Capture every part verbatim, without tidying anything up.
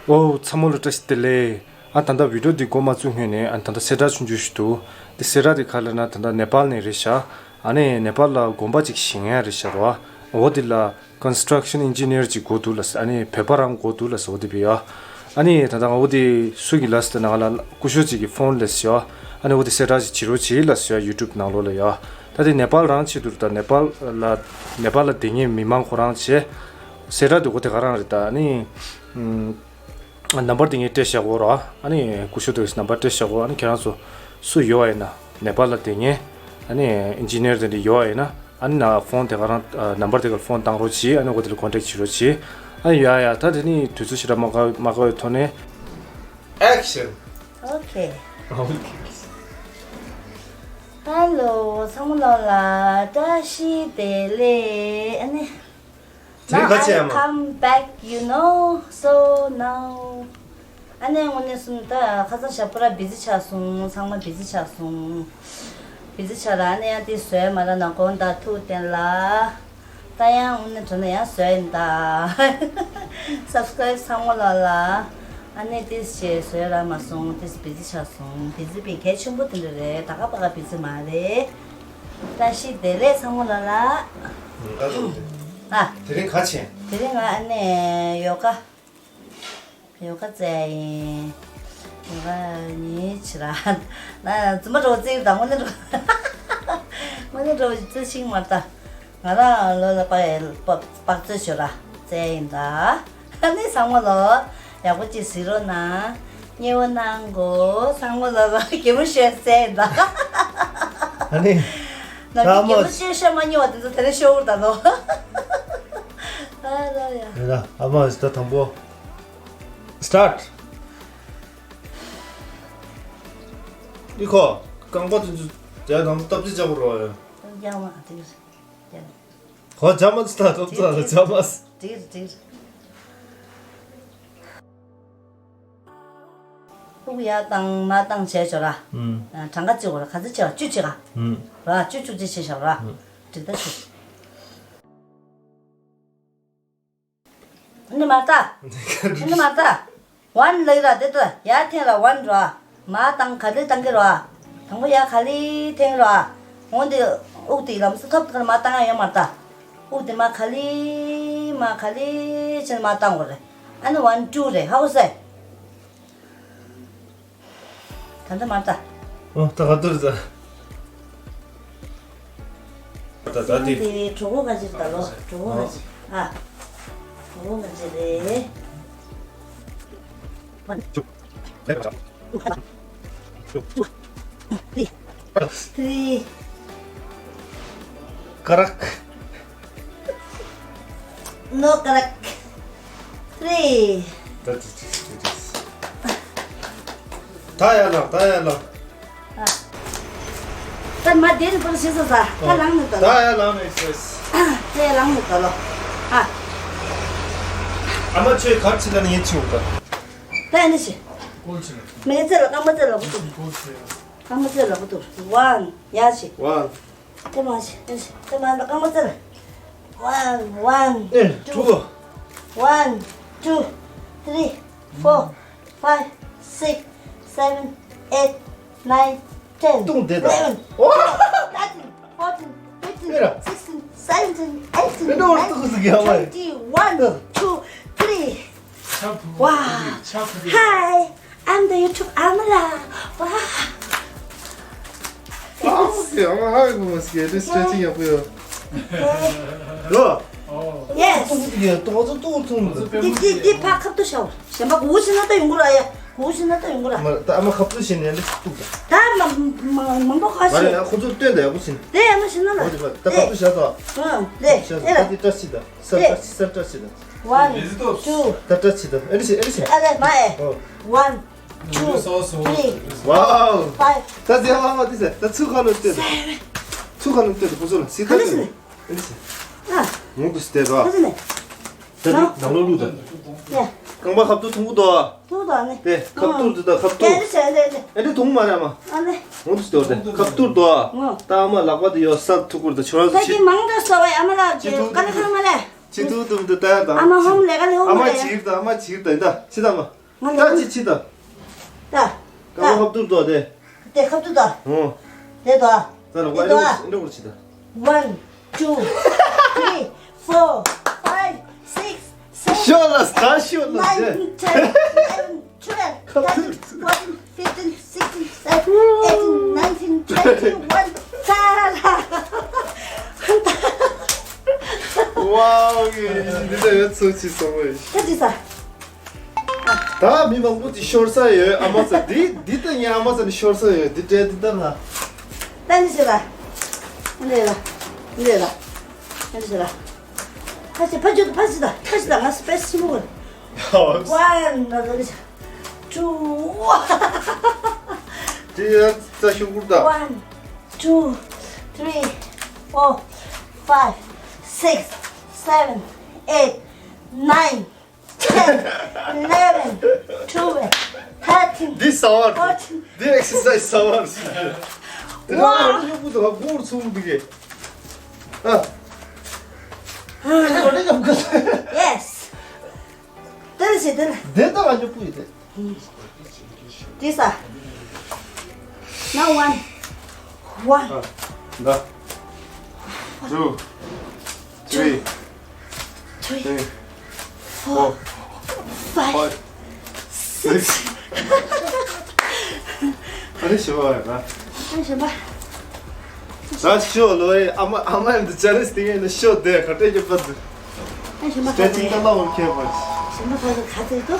ཨོ་ཚང་མ་ལ་བཀྲ་ཤིས་བདེ་ལེགས། ཨ་ད་ལྟ་བི་ཌིའོ་འདི་འགོ་མ་བཙུགས་སྔོན་ནས་ཨ་ད་ལྟ་གསལ་བསྒྲགས་ཆུང་ཆུང་ཞིག་འདུག། འདི་གསལ་བསྒྲགས་འདི་ག་རེ་ལབ་ན་ད་ལྟ་ནེ་པཱལ་ནས་རེད་ཤག། ཨ་ནི་ནེ་པཱལ་ལ་དགོན་པ་ཅིག་བཞེངས་ཡ་རེད་ཤག་རོ། འོ་འདི་ལ་construction engineer ཅིག་དགོས་འདུག་ལབ་ཟེར། ཨ་ནི་བོད་པ་རང་དགོས་འདུག་ལབ་ཟེར། འོ་འདི་བི་ཡ། ཨ་ནི་ད་ལྟ་འོ་འདི་སུ་གིས་ལབ་ཟེར་ན་ང་ལ་སྐུ་ཞབས་ཅིག་གིས་ཕོན་ལབ་ཟེར་ཡ། ཨ་ནི་འོ་འདི་གསལ་བསྒྲགས་ཅིག་བྱེད་རོགས་གྱིས་ལབ་ཟེར་ཡ། ཡུ་ཊུབ་ནང་ལོགས་ལ་ཡ། ད་དེ་ནེ་པཱལ་རང་ཆེད་དུ་ད་ནེ་པཱལ་ལ་ནེ་པཱལ་ལ་བསྡད་མཁན་མི་མང་ཁོ་རང་བྱས། གསལ་བསྒྲགས་འདི་འོ་དེ་ག་རང་རེད། ད་ཨ་ནི་ཨམ། ནམ་བར་དེ་ངས་སྤྲད་བཞག་གོ་ར། ཨ་ནི་སྐུ་ཞབས་དེ་ནམ་བར་སྤྲད་བཞག་གོ། ཨ་ནི་ཁྱེད་རང་ཚོ་སུ་ཡོད་པ་ཡིན་ན་ནེ་པཱལ་ལ་བསྡད་མཁན་ཨ་ནི་ཨིན་ཇི་ནི་ཡར་དེ་འདྲ་ཡོད་པ་ཡིན་ན་ཨ་ནི་ན་ཕོན་དེ་ག་རང་ཨ་ནམ་བར་དེ་གར་ཕོན་བཏང་རོགས་གྱིས། ཨ་ནི་འོ་དེ་ལ་ཀོན་ཊེག་བྱེད་རོགས་གྱིས། ཨ་ནི་ཡ་ཡ། ད་དེ་ནི་དུས་ཚོད་ཞེ་དྲག་མ་བཀག་མ་བཀག་པའི་ཐོག་ནས། Action. Okay. Hello ཚང་མ་ལོ་ལ་བཀྲ་ཤིས་བདེ་ལེགས། ཨ་ནི། དེ་རིང་ག་ཚོད་ཡིན་ནམ། Now I come back, you know, so now. ཨ་ནི་དངོས་གནས་གསུངས་ད་ཁ་སང་ཞག་པོ་ར་བི་ཛི་ཆགས་སོང་། ཚང་མ་བི་ཛི་ཆགས་སོང་། བི་ཛི་ཆགས་ར། ཨ་ནི་ཡང་དེ་བཟོས་མ་ར་ན་དགོངས་དག་ཐུགས་བསྟན་ལ། ད་ཡང་དངོས་གནས་དྲན་ན་ཡང་བཟོས་ཡིན་ད། སབ་སི་ཀ་རེབ་ཚང་མ་ལ་ལ། ཨ་ནི་དེ་ཞེས་བཟོས་ར་མ་སོང་། དེ་བི་ཛི་ཆགས་སོང་། བི་ཛི་པའི་གལ་ཆེན་པོ་དེ་འདྲ་རེད། ད་ག་པ་ག་བི་ཛི་མ་རེད། བཀྲ་ཤིས་བདེ་ལེགས་ཚང་མ་ལ་ལ། ཨ། དེ་རིང་ག་བྱས། དེ་རིང་ང་ཨ་ནི་ཡོ་ག་ཡོ་ག་རྩེ་ཡིན། ཡོ་ག་ཉིན་ཕྱི་ར། ན་རྫུན་མ་འགྲོ་རྩེ་ཡོད་ད། དངོས་གནས་འགྲོ། དངོས་གནས་འགྲོ་རྩེ་ཤིང་མ་ལྟ། ང་རང་ལོ་ལ་དཔག་དཔག་ཚོད་ཤོར་ར་རྩེ་ཡིན་ད། ཨ་ནི་ཚང་མ་ལོ་ཡག་པོ་ཅིག་གཟིགས་རོགས་གནང་། མཉེས་པོ་གནང་གོ། ཚང་མ་ལོ་ལ་གད་མོ་ཤོར་རྩེ་ཡིན་ད། ཨ་ནི། ནམ་རྒྱུན་གད་མོ་ཤོར་ཤོར་མ་མྱོང་བ་དེ་ཚོ་དེ་རིང་ཤོར་ད་ལོ། ཨ་ལ་ཡ། ཡ་ད་ཨ་མ་ད་དང་པོ། Start. ཨི་ཁོ། རྐང་པ་དེ་ཚོ་རྒྱ་ནང་སྟབས་ཅིག་བྱ་དགོས་རོགས་ཡ། རྒྱ་མ་དེ་ཚོ། ཁོ་རྒྱ་མ་སྟབས་ཅིག་རྒྱ་མ། དེ་དེ། དེ་དེ། དབུགས་ཡར་བཏང་མར་བཏང་བྱས་ཆོག་ར། ཨུམ། གྲངས་ཀ་གཅིག་གོ་ར། ག་ཚོད་བྱས་བཅུ་བྱས་ག་ཨུམ། ར་བཅུ་བཅུ་གཅིག་བྱས་བཞག་ར། ཨུམ། འགྲིག་ད་ཆུ། ཨ་ནི་མར་ལྟ། ཨ་ནི་མར་ལྟ། ཝན་ལབ་ཀྱི་ར་དེ་ལྟ་ཡར་འཐེན་ར་ཝན་ར། མར་བཏང་ག་ལེར་བཏང་གི་ར། དང་པོ་ཡར་ག་ལེར་འཐེན་གི་ར། འོང་དེ་དབུགས་དེ་ལམ་སེང་ཐོབ་ཐང་མར་བཏང་ཡ་ཡོད་མ་རེད་ད། དབུགས་དེ་མར་ག་ལེར་མར་ག་ལེར་བྱས་ནས་མར་བཏང་དགོས་རེད། ཨ་ནི་ཝན་ཊུ་རེད། ཧ་གོ་སོང་། ད་ལྟ་མར་ལྟ། ཨོ་ད་ག་དུས་ད། ད་ད་དེ། དེ་གྲོད་ཁོག་ག་ཅིག་ད་ལོ། གྲོད་ཁོག་ག་ཅིག་ཨ། གྲོད་ཁོག་ག་ཅིག་རེད། One, two, three, three. Correct. No, correct. Three. ད་ད་ད་ད། ད་ཡར་ལངས། ད་ཡར་ལངས། ཨ། ད་མ་དེ་ནི་པར་ཤེས་ས་ས། ད་ལངས་ནས་ད་ལོ། ད་ཡར་ལངས་ནས་ཤེས། ད་ཡར་ལངས་ནས་ད་ལོ། ཨ། ཨ་མ་ཁྱོད་གར་ཕྱིན་ད་ནི་ཡིན་ཆུང་ད། ད་ཡར་ནས་ཤེས། མེ་ཙེ་ལ་རྐང་པ་ཙེ་ལ་བུ་ཏུ། རྐང་པ་ཙེ་ལ་བུ་ཏུ། One. ཡར་ཤེས། One. ལྟད་མོ་ཞིག་ལྟད་མོ་ལ་རྐང་པ་བཙིར། One, one, ཨེ། two. གྲུ། One, two, three, four, five, six, seven, eight, nine, ten, བཏུང་བསྡད་དང་། Eleven, ཨོ། Thirteen, fourteen, fifteen, ཨེ་ར། Sixteen, seventeen, eighteen, ཨེ་འདྲ་བར་nineteen, བཏུང་ཟིག་ཡ་བ། Twenty, one, two, three. Wow. Hi, I'm the YouTube Amala. Wow. ཨ་ཙི། ཨ་མ་ཧ་གོ་མ་སྐྱེ་དེ་སི་ཊེ་ཆིང་ཡག་པོ་ཡོད། ལོ། Yes. ཏོག་ཙམ་ཏོག་ཙམ་ཏོག་ཙམ་ཏོག་ཙམ་དེ་དེ་དེ་ཕར་ཁ་ཐུག་བྱའོ། གཞན་པ་གུག་གུག་བྱས་ན་ད་ཡོང་གི་ར་ཡ། གུག་གུག་བྱས་ན་ད་ཡོང་གི་ར། མ་ད་ཨ་མ་ཁ་ཐུག་བྱས་ནས་འདི་ཐུག་ད། ད་མ་མ་མང་པོ་ཁ་མ་རེད་ཤི། ཡ་ཁོ་ཚོ་སྟོན་ད་ཡག་པོ་བྱས་ནས། དེ་ཨ་མ་བྱས་ན་ལ། འོ་དེ་མ་ད་ཁ་ཐུག་བྱས་ད། ཨང་དེ་བྱས་ཨེ་ད་ར། དེ་བཀྲ་ཤིས་ད། སར་བཀྲ་ཤིས། སར་བཀྲ་ཤིས་ད། One, two. ད་བཀྲ་ཤིས་ད། ཨེ་འདྲ་བྱས། ཨེ་འདྲ་བྱས། ཨ་ལས་མ་ཨེ། ཨོ། One, two, three, ཝའོ། Five. ད་ཟེར་བ་མ་དེ་ཟེར། ད་ཚུར་ཁ་ལོ་སྟེར་ད། Seven. ཚུར་ཁ་ལོ་སྟེར་ད། ཁོ་ཚོ་ལ་སི་ད་ག་ལེ་ཟེར་ནས། ཨེ་འདྲ་བྱས། ཨ། མོ་དུ་སྟེར་ར། ག་ལེ་ཟེར་ནས། ད་ནི་ནང་ལོགས་བླུགས་ད། ཡ། རྐང་པ་ཁ་ཐུག་ཐུང་པོ་དོ། ཐུང་པོ་དོ་ནི། དེ་ཁ་ཐུག་དེ་ད་ཁ་ཐུག་ཨེ་འདྲ་བྱས། ཨེ་འདྲ་བྱས། ཨེ་འདྲ་ཐུང་མ་རེད་མ། ཨ་ནི། མོ་དུ་སྟེར་ད། ཁ་ཐུག་དོ། ཨོ། ད་ཨ་མ་ལག་པ་དེ་ཡོད་ས་ཐུག་གུར་ད་ཆོ་ར་ད་ཅི་མང་དྲགས་སོ་བའི་ཨ་མ་ལགས་ཀྱི་དཀའ་ལས་ཁག་མ་རེད། ཆེ་ཐུག་ཏུ་མི་འདུག་ལྟ་ཡ་དང་། ཨ་མ་ཧོམ་ལས་ཀ་ལས་ཨ་མ་ཧོམ་ལས། ཕྱིར་དང་ཨ་མ་ཕྱིར་དང་ད་ཕྱི་དང་མ། ང་ད་ལས་ཅི་ཕྱི་དང་། ད། ཀ་བ་ཧབ་ཏུ་དོ་དེ། དེ་ཧབ་ཏུ་དོ། ཨོ། དེ་དོ། ད་ལ་དེ་དོ། ཨ། འདྲ་བོ་ཕྱི་དང་། One, two, three, four, five, six, seven, ཤོ་ལ་ས་ཤོ་ལ་དེ། Nine, ten, eleven, twelve, thirteen, fourteen, fifteen, sixteen, seventeen, eighteen, nineteen, twenty, one. ད་ལ། ཝའོ། ཡེ་འདི་ད་ཡོད་ཚོ་ཅི་སོང་བས། ད་ཅི་ས། ད་མི་མང་པོ་དེ་ཤོར་ས་ཡོད། ཨ་མ་ཚ་འདི་འདི་ལྟ་ཡིན། ཨ་མ་ཚ་ནི་ཤོར་ས་ཡོད། འདི་འདྲའི་འདི་ལྟ་ལ། ད་འདི་ཟེར་ལ། འདི་ལ། འདི་ལ། འདི་ཟེར་ལ། ཕ་ཆེ་ཕ་ཆེ་ཕ་ཆེ་ད་ཕ་ཆེ་ད་ང་སི་པེ་སི་མོ། ཝན་ན་འདི་ཊུ། དེ་ཡ་རྩ་ཤུ་གུར་ད། One, two, three, four, five, six, seven, eight, nine, ten, eleven, twelve, thirteen, འདི་ཟ་བར། Fourteen. འདི་ཨེག་སར་སའི་ཟ་བར། དེ་ལ་ང་ཉོ་བུ་དང་གོར་ཚུམ་འདི་གེ། ཨ། ཨ་ནི་ཡོང་གི། Yes. དེ་ལ་ཞེ་དེ་ལ། དེ་ལྟ་ང་ཉོ་བུ་ཡི་དེ། འདི་ཟ། Now one. One. ཨ། ད། Two. Three. Three, three, four, four, five, five, six. Six. ཨ་ནི་ཞེ་པོ་ཡ་ད། ཨ་ནི་ཞེ་པོ། ད་ཤོ་ལོ་ཨེ་ཨ་མ་ཨ་མ་ཡང་འདི་ཅ་ལེན་སི་དེ་ཡིན་ན་ཤོ་དེ་ག་ཏྲེ་ཀྱི་པ་དུ། ཨ་ནི་ཞེ་པོ་ག་སི་ཊེ་ཆིང་ད་ལ་འོར་ཁེ་པ། ཞེ་པོ་ག་སི་ག་སི་དུ།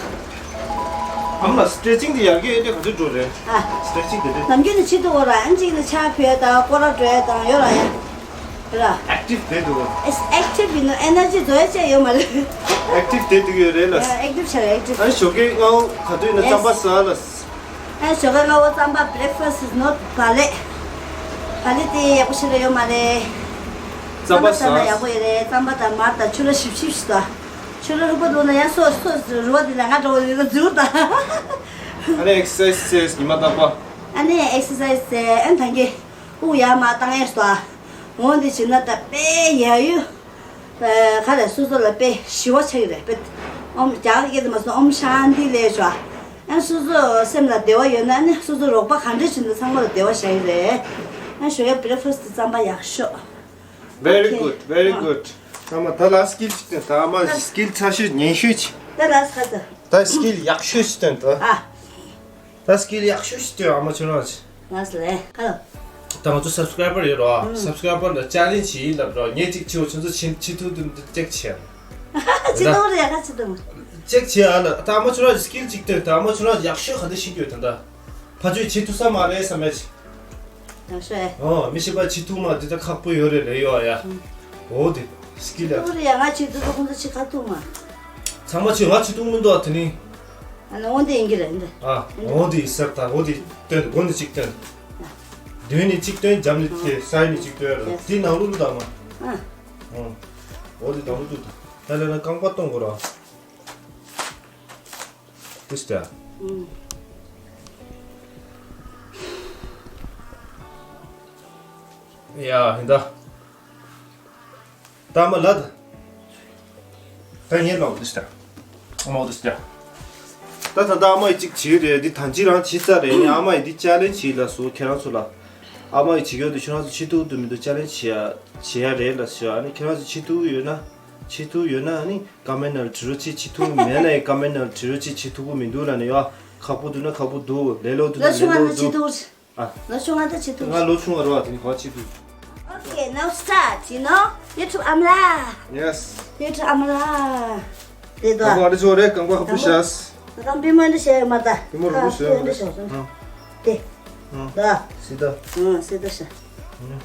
ཨ་མ་ལ་སི་ཊེ་ཆིང་དེ་ཡར་གྱི་ཨེ་དེ་ག་ཚོད་འགྲོ་རེད། ཨ། སི་ཊེ་ཆིང་དེ་དེ། ནམ་རྒྱུན་ནི་ཆེ་དུ་འོ་ར་ཨན་ཅིག་ནི་ཆ་ཕུད་དང་སྐོར་ར་འགྲོ་དང་ཡོད་ར་ཡ། ར། ཨེག་ཊིབ་དེ་འདུག་ག། It's active, you know, energy བཟོ་ཡ་ཅེ་ཡོད་མ་རེད། ཨེག་ཊིབ་དེ་འདུག་ཡོད་རེད་ལ། ཨེག་ཊིབ་ཆ་རེད་ཨེག་ཊིབ། ཨ་ནི་ཞོགས་ཀའི་སྔ་བོ་ག་དུས་ཡིན་ན་རྩམ་པ་ཟ་ལ། ཨ་ནི་ཞོགས་ཀའི་སྔ་བོ་རྩམ་པ་breakfast is not བག་ལེབ། བག་ལེབ་དེ་ཡག་པོ་ཞིག་རེད་ཡོད་མ་རེད། རྩམ་པ་ཟ་ན་ཡག་པོ་ཡོད་རེད། རྩམ་པ་དང་མར་དང་ཕྱུར་ར་ཞིབ་ཞིབ་ཞིག་དང་། ཕྱུར་ར་ལྷུག་པོ་འདུག་ན་ཡང་སོ་སོ་རུ་བ་དེ་ལ་ང་འགྲོ་བ་དེ་ལ་འཛུལ་དང་། ཨ་ནི་ཨེག་སར་སའི་ཛི་ཉི་མ་རྟག་པ། ཨ་ནི་ཨེག་སར་སའི་ཛི་ཨ་ནི་ད་གིན། དབུགས་ཡར་མར་བཏང་ཡས་སོ། འོ་འདི་བྱས་ན་ད་དཔེ་ཡག་ཡོད། ག་རེ་སོ་སོ་ལ་དཔེ་ཞི་བ་ཆགས་ཀྱི་རེད་དཔེ། ཨོམ་རྒྱ་གར་སྐད་དུ་མ་སོང་ཨོམ་ཤཱན་ཏི་ལབ་ཤག་ཨ་སོ་སོ་སེམས་ལ་བདེ་བ་ཡོད་ན་ཨ་ནི་སོ་སོ་རོགས་པ་ག་འདྲ་བྱས་ན་ཚང་མ་ལ་བདེ་བ་ཆགས་ཀྱི་རེད། ཨ་ཞོགས་ཀའི་བྷི་རེག་ཕ་སི་ཊི་རྩམ་པ་ཡག་ཤོས། Very good, very good. ཨ་མ་ད་ལ་སི་ཀིལ་ཅིག་སྟོན། ད་ཨ་མ་སི་ཀིལ་ཚ་ཤོས་ཉན་ཤོས་ཅིག་ད་ལ་སི་ཁ་ཚ། ད་སི་ཀིལ་ཡག་ཤོས་ཅིག་སྟོན་ད། ཨ། ད་སི་ཀིལ་ཡག་ཤོས་ཤིག་སྟོན་ཨ་མ་ཁྱོད་རང་ཅིག་ང་སི་ལེ་ཁ་ལོ། ད་ང་ཚོ་སབ་སི་ཀ་རའི་བར་ཡོད་རོ། ཨ། སབ་སི་ཀ་རའི་བར་ལ་ཅ་ལེན་ཇི་ཡིན་ལབ་རོ། ངས་ཅིག་ཆེ་བོ་ཁྱོད་ཚོ་ཆེ་ཆེ་ཐུག་ཏུ་ཅེག་བྱེད། ཆེ་ཐུག་རེད་ཁ་ཆེ་ཐུག་ཅེག་བྱེད་ཨ་ལ། ད་ཨ་མ་ཁྱོད་རང་ཅིག་སི་ཀིལ་ཅིག་སྟོན། ད་ཨ་མ་ཁྱོད་རང་ཡག་ཤོས་ག་འདྲ་ཤེས་ཀྱི་ཡོད་ད། ད་ཕ་ཆོས་ཆེ་ཐུག་ས་མ་རེད་བསམ་ཡ་ཅིག་ཡག་ཤོས་ཨེ། ཨོ་མི་ཤེས་པ་ཆེ་ཐུག་མ་འདི་ད་ཁག་པོ་ཡོད་རེད་ལེ་ཡོ་ཨ་ཡ། ཨོ་དེ་སི་ཀིལ་ཡ། ཐུག་རེད་ཡ། ང་ཆེ་ཐུག་ད་ཁོང་ཚོ་ཆེ་ཁག་ཐུག་མ། ཚང་མ་ཆེ་ང་ཆེ་ཐུག་མི་འདུག་ཨ་དེ་ནི། ཨ་ནི་འོ་འདི་ཡིན་གྱི་རེད་འདི། ཨ་འོ་འདི་ཟེར་ད་འོ་འདི་སྟོན་དགོ་ནི་གཅིག་སྟོན། མདུན་ནི་གཅིག་སྟོན་འཇམ་ནི་དེ་སའི་ནི་གཅིག་སྟོན་ར་འདི་ནང་ལོགས་ལ་ད་མ། ཨ། ཨོ་འདི་ནང་ལོགས་ལ་ད་ད་ལས་ན་རྐང་པ་གཏོང་དགོ་ར། This there. ཡ་ཧིན་ད། ད་མ་ལ་ད། ད་ངས་ལོག་this there. ཨ་མ་this there. ད་ད་ད་ཨ་མ་ཡི་གཅིག་བྱེད་རེད། འདི་ད་ཅི་རང་བྱེད་ས་རེད། ཨ་མ་ཡི་འདི་ཅ་ལེན་ཇི་ལ་སོ་ཁྱེད་རང་ཚོ་ལ། ཨ་མ་ཡི་བྱེད་ཡོད་དུ་ཁྱེད་རང་ཚོ་ཆེ་ཐུག་ཏུ་མི་འདུག་ཅ་ལེན་ཇི་བྱེད་ཡ་རེད་ལ་ཟེར། ཨ་ནི་ཁྱེད་རང་ཚོ་ཆེ་ཐུག་ཡོད་ན། ཆེ་ཐུག་ཡོད་ན་ཨ་ནི། ཀ་མེན་ནང་བྲིས་རོགས་བྱེད། ཆེ་ཐུག་མེད་ན་ཡང་ཀ་མེན་ནང་བྲིས་རོགས་བྱེད། ཆེ་ཐུག་པོ་མི་འདུག་ལབ་ནས་ཡོད། ཁག་པོ་འདུག་ན་ཁག་པོ་འདུག་ལེ་ལོ་འདུག་ན་ལེ་ལོ་འདུག་ཨ། ལོ་ཆུང་བ་ད་ཆེ་ཐུག་ང་ལོ་ཆུང་བ་རེད་བ། དེ་ནི་ག་བ་ཆེ་ཐུག Okay, now start, you know? YouTube ཨ་མ་ལགས། Yes. YouTube ཨ་མ་ལགས། དེ་དོ། ད་ང་འདི་ཚོ་རེད། རྐང་པ་ཧབ་ཏུ་བཞག་ད་གང་པི་མོ་འདི་བྱས་ཡོད་མ་ད། པི་མོ་རུ་ཁ་བྱས་ཁ་འདི་ཡོད་བྱས་སོང་། ཨ། དེ། ཨ། ད། སི་ད། ཨ་སི་ད་ཤ། ཨ།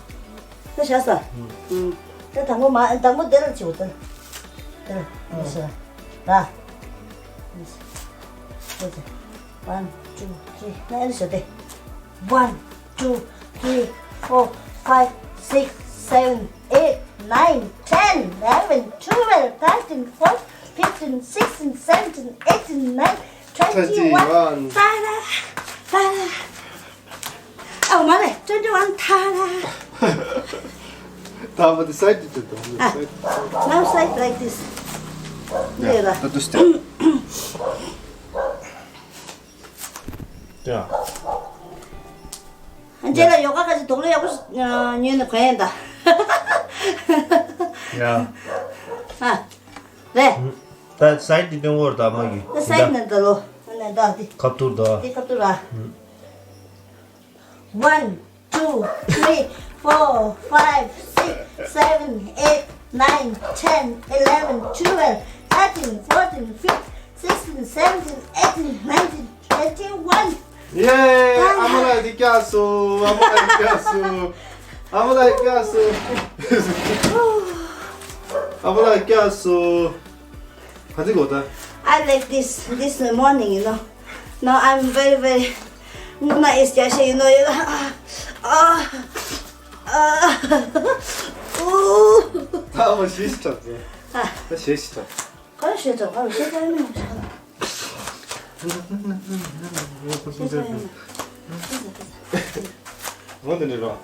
ད་བཞག་ས། ཨ། ད་དང་པོ་མ་དང་པོ་དེ་ལ་བྱེད་དགོས་ད། དེ་ལ་ཨ་ཤ། ད། One, two, three. ན་ཨེ་ལ་ཤ་དེ། One, two, three, four, five, six, seven, eight, nine, ten, eleven, twelve, thirteen, fourteen, fifteen, sixteen, seventeen, eighteen, nineteen, twenty-one. Twenty-one. ད་ད་ད་ད། ཨོ་མ་རེད། Twenty-one. ད་ད། ད་བ་དེ་སའིཌ་དུ་དུ་དུ། ཨ། སའིཌ། Now side like this. Yeah, yeah, that is there. Yeah. རྗེས་ལ་ཡོ་ག་ག་ཅིག་དོགས་ལ་ཡག་པོ་ཉོས་ནས་གོན་ཡིན་ད། Yeah. ཨ། རེད། ད་སའིཌ་དེ་སྟོན་འོར་ད་མ་གི། ད་སའིཌ་ནས་ད་ལོ། ཨ་ནས་ད་དེ། ཁ་ཐུར་ད། དེ་ཁ་ཐུར་ར། One, two, three, four, five, six, seven, eight, nine, ten, eleven, twelve, thirteen, fourteen, fifteen, sixteen, seventeen, eighteen, nineteen, twenty-one. Yay! ཨ་མ་ལགས་འདི་བཀྱག་སོང་། ཨ་མ་ལགས་བཀྱག་སོང་། ཨ་མ་ལགས་བཀྱག་སོང་། ཨ་མ་ལགས་བཀྱག་སོང་། ག་ཚོད་གོ་ད། I like this, this morning, you know. No, I'm very, very, no, no, it's just, you know, you know, ah, ah, ah, ooh. ད་ཨ་མ་ཞེ་ཞིག་དྲག་ཟེར། ད་ཞེ་ཞིག་དྲག་ག་རེ་ཞེ་དྲག་ག་རེ་ཞེ་དྲག་ཡིན་ནམ། ཞེ་དྲག་ཡིན་ནམ། འོ་འདི་འདྲ་རོ།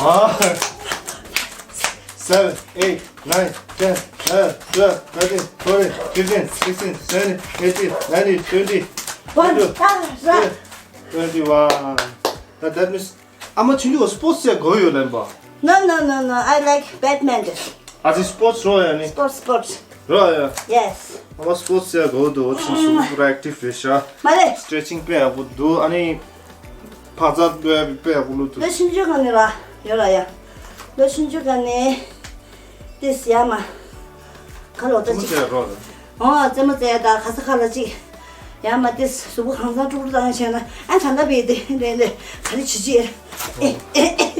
ཨ། Seven, eight, nine, ten, eleven, twelve, thirteen, fourteen, fifteen, sixteen, seventeen, eighteen, nineteen, twenty, one, twenty-two, twenty-one. That, that means ཨ་མ་ཆུང་ཆུང་སྤོར་ཊི་ཡ་དགའ་ཡོད་ལབ་པ། No, no, no, no. I like badminton. ཨ་ཙི་སྤོར་ཊི་རོ་ཡ་ནི། སྤོར་ཊི། སྤོར་ཊི། རོ་ཡ། Yes. ཨ་མ་སྤོར་ཊི་ཡ་དགའ་འདུག་འོ་ཆུང་ཆུང་པུ་ར་ཨེག་ཊིབ་རེད་ཤག་མ་རེད། སི་ཊེ་ཆིང་དཔེ་ཡག་པོ་འདུག་ཨ་ནི། འཕག་འཚག་དཔེ་དཔེ་ཡག་པོ་བླུགས་འདུག་ལོ་ཆུང་ཆུང་ག་ནས་ར་ཡོད་ར་ཡ། ལོ་ཆུང་ཆུང་ག་ནས། ཏིས་ཡ་མ། ཁ་ལོ་ད་ཅིག་རྩེད་མོ་རྩེ་རོགས། ཨོ་རྩེད་མོ་རྩེ་ད་ག་ས་ཁ་ལ་ཅིག་ཡ་མ་ཏིས་གཟུགས་པོ་གང་ཚང་དཀྲུག་དཀྲུག་བཏང་བྱས་ན་ཨ་ད་ལྟ་བས་དེ་རེད་འདི་ག་རེ་བྱེད་ཅིག་ཨེ་ཨེ་ཨེ།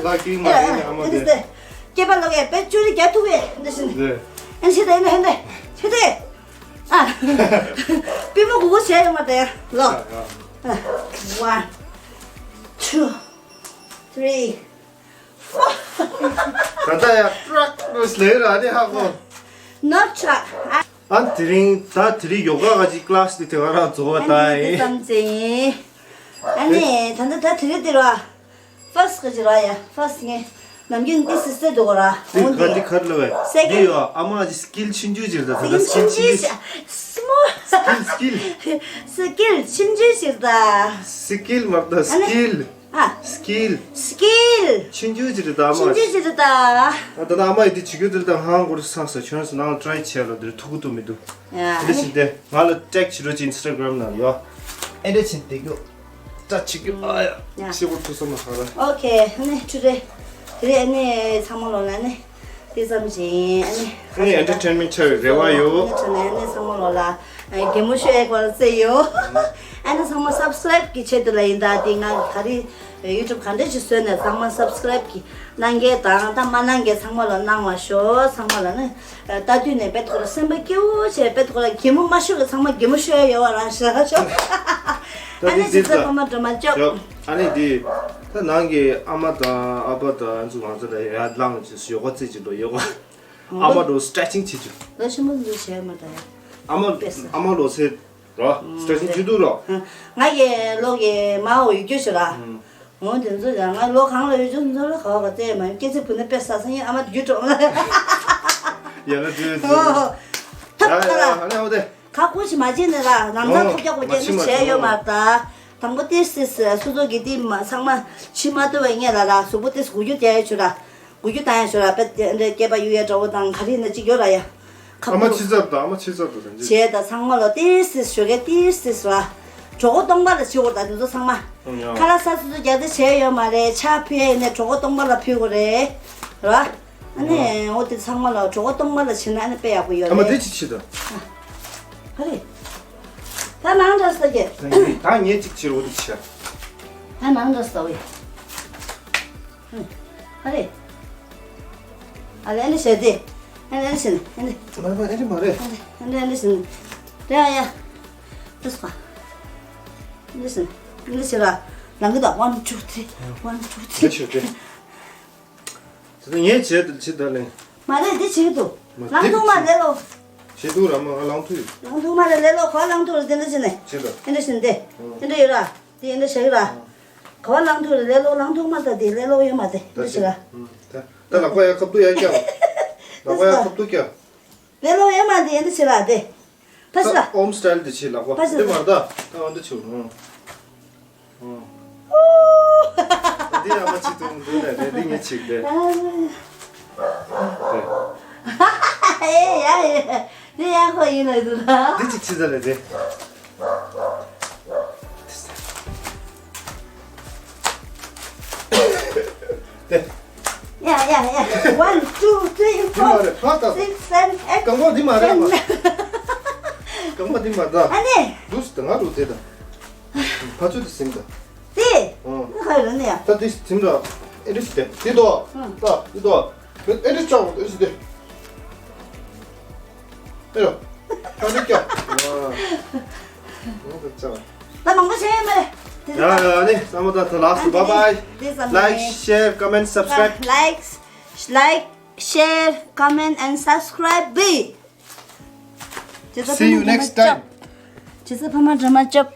ལ་ཀི་མ་རེད་ཨ་མ་དེ། སྐྱེས་པ་ལོ་གས་དཔེ་བཅུ་རེ་རྒྱག་ཐུབ་པས་འདི་བཞིན། རེད། ཨ་ཤི་ད་ཨེ་ན་ཧེ་ན་ཧེ་ད། ཨ། པུས་མོ་གུག་གུག་བྱས་ཡོང་བ་དེ་ལོ། ཨ། One, two, three, four. ད་ལྟ་ཡ་ཀྲག་ལོས་ལས་ར་ནི་ཧ་གོ། Not try. ཨ། ཨ་དེ་རིང་ད་དེ་རིང་ཡོ་ག་ག་ཅིག་ཀི་ལ་སི་དེ་དེ་ག་རང་རྫོགས་པ་ད་ཨ་ནི་ཡིན། དེ་ཙམ་ཙམ་ཡིན། ཨ་ནི་ད་ལྟ་ད་དེ་རིང་དེ་ར། ཕར་སི་ག་ཅི་ར་ཡ། ཕར་སི་ངས་ནམ་རྒྱུན་འདི་སི་སི་འདུག་ར། འདི་ག་འདི་ག་རེ་ལབ་པས། སེ་ཀེན། འདི་ཡོ་ཨ་མ་ཅི་སི་ཀིལ་ཆུང་ཆུང་ཅིག་རེད་ད། ད་ལྟ་སི་ཀིལ་ཆུང་ཆུང་ཞིག་སི་མོལ། སི་ཀིལ་སི་ཀིལ། སི་ཀིལ་ཆུང་ཆུང་ཞིག་རེད་ད། སི་ཀིལ་མ་རེད་ད། ཨ་ནི། སི་ཀིལ། ཨ། སི་ཀིལ། སི་ཀིལ། ཆུང་ཆུང་ཅིག་རེད་ད་ཨ་མ། ཆུང་ཆུང་ཞིག་རེད་ད། ཨ་ད་ད་ཨ་མ་ཡི་འདི་བྱེད་རྒྱུ་དེ་ད་ཧང་གོ་རེ་སང་ས་ཁྱོད་ནང་ལ་ཊ་རའི་བྱས་ལ་འདིར་ཐུག་གི་འདུག་མི་འདུག་ཡ། ཨེ་འདྲ་བྱས་ཏེ་ང་ལ་ཊེག་བྱེད་རོགས་ཅིག་ཨིན་སི་ཊ་གྷ་རམ་ནང་ལ་ཡོ། ཨེ་འདྲ་བྱས་ཏེ་རྒྱུ། ད་ཆིག་གི་ཨ་ཡ། ཡ། ཤི་བོ་ཐུ་སོ་མ་ཧ་ར། ཨོ་ཁེ། ཨ་ནི་ཆུ་རེ། དེ་རེ་ཨ་ནི་ཚང་མ་ལོ་ལ་ནི། དེ་ཙམ་བྱིན་ཨ་ནི། ཨ་ནི་ཨེན་ཊར་ཊེན་མེན་ཊི་བྱ་བའི་རེ་བ་ཡོད། ཨ་ནི་ཆུ་ནི་ཨ་ནི་ཚང་མ་ལོ་ལ། གད་མོ་ཤོར་ཡག་པར་བརྩེ་ཡོད། ཨ་ནི་ཚང་མ་སབ་སི་ཀ་རའིབ་གི་ཆེད་དུ་ལ་ཡིན་ད་དེ་ང་ག་རེ། ཡུ་ཊུབ་ག་འདྲ་ཞིག་བཟོས་ནས་ཚང་མ་སབ་སི་ཀ་རའིབ་གི་གནང་མཁན་དང་ད་མ་གནང་མཁན་ཚང་མ་ལ་གནང་བ་ཤོག་ཚང་མ་ལ་ནི། ལྟ་དུས་ནས་དཔེ་ཐོག་ལ་སེམས་པ་སྐྱིད་པོ་བྱས་དཔེ་ཐོག་ལ་གད་མོ་མ་ཤོར་བའི་ཚང་མ་གད་མོ་ཤོར་ཡ་ཡོད་པ་རང་ཤག་ཤོག་ད་ཨ་ནི་འདི་སི་སི་འདི་ཀ་ད་ཕ་མ་སྒྲོལ་མ་ཅོག་ཡོག་ཨ་ནི་འདི། ད་ནང་གི་ཨ་མ་དང་ཨ་ཕ་དང་ཨ་ཚོ་ང་ཚོ་ལ་ཡར་ལངས་ཅིག་ཡོ་ག་རྩེ་ཅིག་འགྲོ་ཡོ་ག་ཨ་མ་འགྲོ་སི་ཊེ་ཆིང་བྱེད་ཅིག་ལོ་ཆེན་མོ་འདི་བྱས་མ་ད་ཡ། ཨ་མ་དཔེ་ས། ཨ་མ་ལོ་ཚེ་རོ། སི་ཊེ་ཆིང་བྱེད་འདུག་རོ། ང་གི་ལོ་གི་མ་འོ་ཡོད་རྒྱུ་ཞིག་ར། འོ་དེ་ཚོ་ཡང་ང་ལོ་གང་ལ་ཡོད་ཚོད་ཚོད་ལ་ག་བ་ག་ཚད་མ་ཡོད་སྐྱེ་ཚེ་བུ་ནི་དཔེ་ས་ས་ཡིན་ཨ་མ་རྒྱུད་གྲོང་ལ། ཡ་ལ་དུས་ཚོད། ཐབ་ཡ་ཁ་ཡ་ལ། ཧ་ལས་འོ་དེ། ཁ་ཁུ་ཞིག་མ་བྱེད་ནི་ར་ལམ་སང་ཐོབ་རྒྱག་གོ་རྒྱག་ནི་བྱས་ཡོད་མ་ད། དང་པོ་ཏེ་སི་སི་སོ་སོ་གི་ཏི་མ་ཚང་མ་ཕྱི་མ་ལྟོས་པ་ངས་ལ་ར་གཟུགས་པོ་ཏེ་སི་གུ་རྒྱུ་རྒྱག་ཡ་ཆུ་ར། གུ་རྒྱུ་བཏང་ཡ་ཆུ་ར་པད་དེ་འདྲ་སྐེད་པ་གཡུག་ཡ་འདྲ་བོ་དང་ག་རེ་ན་ཅིག་ཡོད་ར་ཡ། ཁ་ཨ་མ་ཕྱི་ཚབ་དང་ཨ་མ་ཕྱི་ཚབ་དང་དང་ཅི། བྱས་ད་ཚང་མ་ལོ་ཏིས་ཏིས་ཞོགས་ཀས་ཏིས་ཏིས་ར། གྲོད་ཁོག་སྟོང་པ་ལ་བྱེད་འོར་ད་དེ་ཚོ་ཚང་མ། ཨང་ཡ། ཁ་ལག་ས་སོ་སོ་རྒྱག་དེ་བྱས་ཡོད་མ་རེད་ཕྱག་ཕུལ་ཡ་ཡིན་ནས་གྲོད་ཁོག་སྟོང་པ་ལ་ཕུལ་དགོས་རེད། ར། ཨ་ནི་འོ་དེ་ཚང་མ་ལ་གྲོད་ཁོག་སྟོང་པ་ལ་བྱེད་ན་ཨ་ནི་དཔེ་ཡག་པོ་ཡོད་ཨ་མ་རེད། དེ་ཅི་བྱེད་དང་། ག་རེ། ད་ནང་འདྲ་ས་གི། ད་ངས་ཅིག་བྱེད་རོགས་དེ་བྱ། ད་ནང་འདྲ་ས་བས། ཧུམ། ཨ་རེ། ཨ་རེ་ཨ་ནི་བྱས་ཏེ། ཨ་རེ་ཨ་ནི་བྱས་ནས་ཨ་ནི། མ་རེད་མ་རེད་ཨ་ནི་མ་རེད། ཨ་རེ་ཨ་ནི་ཨ་ནི་བྱས་ནས། རེད་ཨ་ཡ། ཏུས་པ། ཨ་ནི་བྱས་ནས་ཨ་ནི་བྱས་ར། ལང་གི་ད་one two three one two three། འདི་བྱས་ཏེ། དེ་ངས་བྱས་ཏེ་ཅི་ད་ལེ། མ་རེད་འདི་བྱེད་ཀྱི་འདུག་མ་ལང་ཐུང་མ་རེད་ལོ། ཞེ་དུ་ར་མ་ལང་ཐུ་ཡོད། ལང་ཐུ་མ་རེད་ལེ་ལོ་ག་ལང་ཐུ་རེད་དེ་འདྲ་ཞིག་ནས། ཅི་འདྲ། དེ་འདྲ་ཞིག་འདི། ཨང་། དེ་འདྲ་ཡོད་ར། དེ་འདྲ་ཞིག་ར། ག་བ་ལང་ཐུ་རེད་ལེ་ལོ་ལང་ཐུ་མ་ད་དེ་ལེ་ལོ་ཡོད་མ་དེ་འདྲ་ཞིག་ར། ཨང་། ད་ད་ལག་པ་ཡ་ཁབ་ཏུ་ཡ་ཀྱང་། ལག་པ་ཡ་ཁབ་ཏུ་ཀྱང་། ལེ་ལོ་ཡོད་མ་དེ་འདྲ་ཞིག་ར་དེ། ཕ་ཤི་ད་ཨོམ་སི་ཊལ་དེ་ཆེ་ལག་པ་ཕ་ཤི་དེ་ད་མར་ད་ད་འོན་ཏེ་ཆེ་རུང་། ཨོ། འདི་ཡང་མ་ཅིག་ཏུ་འདི་ནས་རེད་འདི་ངས་ཅིག་རེད། ཨེ་ཡ་ཡ། འདི་ཡང་ཁོ་ཡིན་ལ་འདུག་ལ། འདི་ཅིག་ཅི་ཟ་ལེ་དེ། དེ། ཡ་ཡ་ཡ། One, two, three, འདི་མ་four, རེད་ཕ་ད། Six, seven, eight, གང་པོ་འདི་མ་རེད་ten། མ། གང་པོ་འདི་མ་ད། ཨ་ནི། འདུག་སི་ད་ང་རུ་དེ་ད། ཕ་ཚུལ་དེ་ཟིན་ད། དེ། ཨང་། ང་ཁ་ཡོད་ནི་ཡ། ད་དེ་ཟིན་ད། ཨེ་འདྲ་ཞིག་དེ། དེ་དོ། ཨང་། ད་དེ་དོ། ཨེ་འདྲ་ཅག་ཨེ་ཞིག་དེ། ཨེ་རོ། ད་འདི་ཀྱ། ཨ། ང་ད་ཅག་ད་མང་པོ་བྱས་ཡོད་མ་རེད། དེ་ཡ་ཡ་ནི་ས་མོ་ད་ད་ལགས་སུ། Bye bye. Like, share, comment, subscribe. Like, like, share, comment and subscribe. See you next time. ཇི་སི་ཕ་མ་འདྲ་མ་ཅོབ།